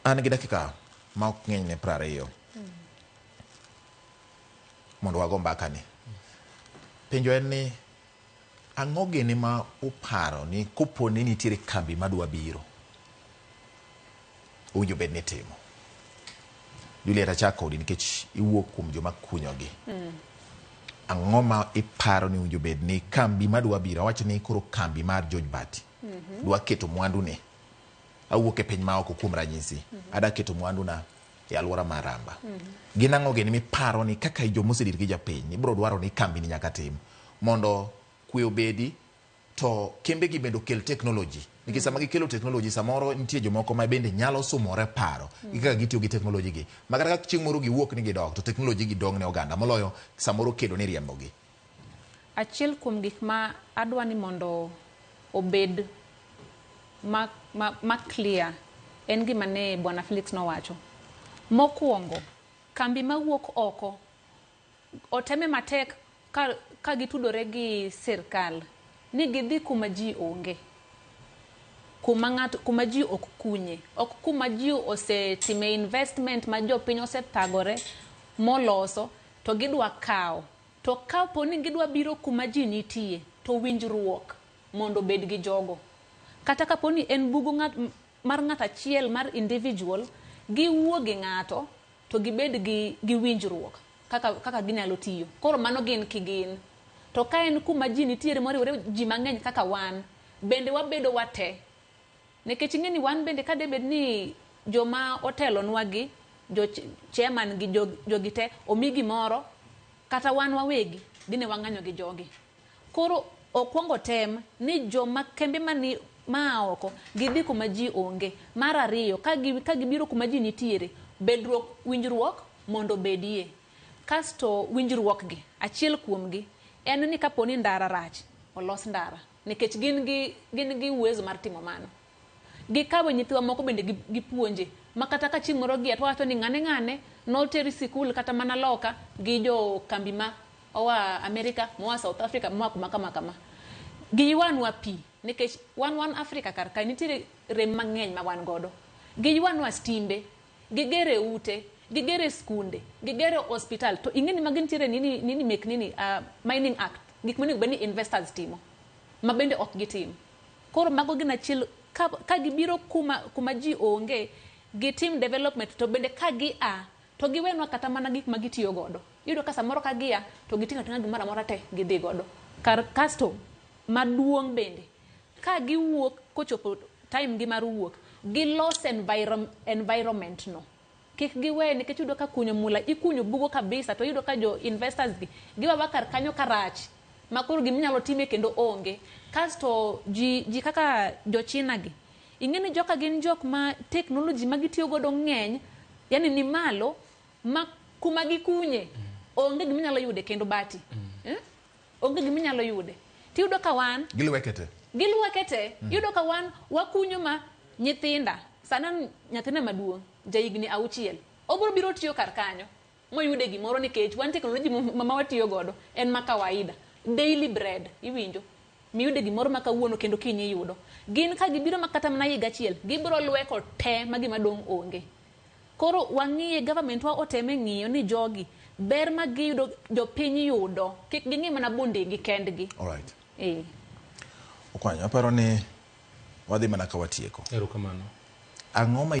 An gi dakika ma ok ng'eny ne 20 mondo wago mbaka ni. Penjo en ni ang'o gini ma uparo ni kopo ni nitiere kambi madwa biro owinjo bed ni timo? Juliet, achak kodi nikech iwuok kuom joma kunyogi. Ang'o ma iparo ni owinjo bed ni kambi madwa biro, awach ni koro kambi mar George Bati dwa keto mwandu ne awuok e piny maoko kuom ranyisi ada keto mwanduna e alwora mar Ramba. Gin ang'o gini miparo ni kaka joma osedir gi japiny ibiro dwaro ni kambi ni nyaka tim mondo kwe obedi to kembe gi bende okel technology nikech sama gikelo technology samoro nitie jomoko ma bende nyalo sumore paro gi kaka gitiyo gi technology gi ma kata ka chieng' moro giwuok ni gidok to technology gi dong' ne oganda moloyo samoro kedo ni riembogi. Achiel kuom gik ma adwa ni mondo obed ma clear en gima ne Bwana Felix nowacho. Mokwongo, kambi mawuok oko oteme matek ka gitudore gi sirkal ni gidhi kuma ji onge. Kuma ng'ato kuma ji ok kunye, ok kuma ji osetime investment ma jopiny osethagore moloso to gidwa kawo. To kapo ni gidwa biro kuma ji nitie to winjruok mondo obed gi jogo. Kata kapo ni en bugo ng'at mar ng'at achiel mar individual, giwuo gi ng'ato to gibed gi winjruok kaka ginyalo tiyo. Koro mano gin kigin. To ka en kuma ji nitiere moriwore ji mang'eny kaka wan, bende wabedo wate. Nikech ing'e ni wan bende ka debed ni joma otelonwa gi, jo chairman gi jogi te omi gimoro, kata wan wawegi dine wang'anyo gi jogi. Koro okwongo tem ni joma kembe mani maa oko gidhi kuma ji onge. Mar ariyo, ka gibiro kuma ji nitiere, bedruok winjruok mondo obedie. Kasto winjruok gi, achiel kuom gi en ni kapo ni ndara rach, olos ndara. Nikech gin gi uwezo mar timo mano. Gikawe nyithiwa moko bende gipuonje. Ma kata ka chieng' moro gia to wawacho ni ng'ane ng'ane noteri sikul kata mana loka gi jo kambi ma oa Amerika, moa South Africa, moa kuma kama kama. Giywanwa pi nikech wan Afrika kar kae nitiere rem mang'eny ma wan godo. Giywanwa stimbe, gigere ute, gigere skunde, gigere hospital. To ing'e ni magi nitiere nini mek nini Mining Act, gik monego bed ni investors timo ma bende ok gitim. Koro mago gin achiel ka gibiro kuma ji onge, gitim development to bende ka gi a to giwenwa kata mana gik ma gitiyo godo. Iyudo ka samoro ka gia to giting'o ating'a gimoro amora te gidhi godo. Kar kasto maduong' bende ka giwuok kochopo time gi mar wuok, gilos environment no. Kik giwe nikech iyudo ka kunyo mula ikunyo bugo kabisa to iyudo ka jo investors gi giwawa kar kanyo karach ma koro giminyalo time kendo onge. Kasto ji kaka jo China gi, ing'e ni joka gin jok ma technology ma gitiyo godo ng'eny, yani ni malo ma kuma gikunye onge giminyalo yude kendo bati. Onge giminyalo yude. Tiyudo ka wan Gilweke te. Gilweke te. Iyudo ka wan wakunyo ma nyithinda, sana nyathina maduong' ja higni 6, obiro biro tiyo kar kanyo moyude gimoro nikech wan technology ma watiyo godo en ma kawaida. Daily bread, iwinjo? Miyude gimoro ma kawuono kendo kiny iyudo. Gin ka gibiro ma kata mana higa achiel, gibiro lweko te ma gima dong' onge. Koro wang'iye government wa oteme ng'iyo ni jogi ber ma giyudo jopiny yudo kik ging'i mana bundegi kendgi. All right. Okwanyo, aparo ni wadhi mana ka watieko. Erokamano. Ang'o ma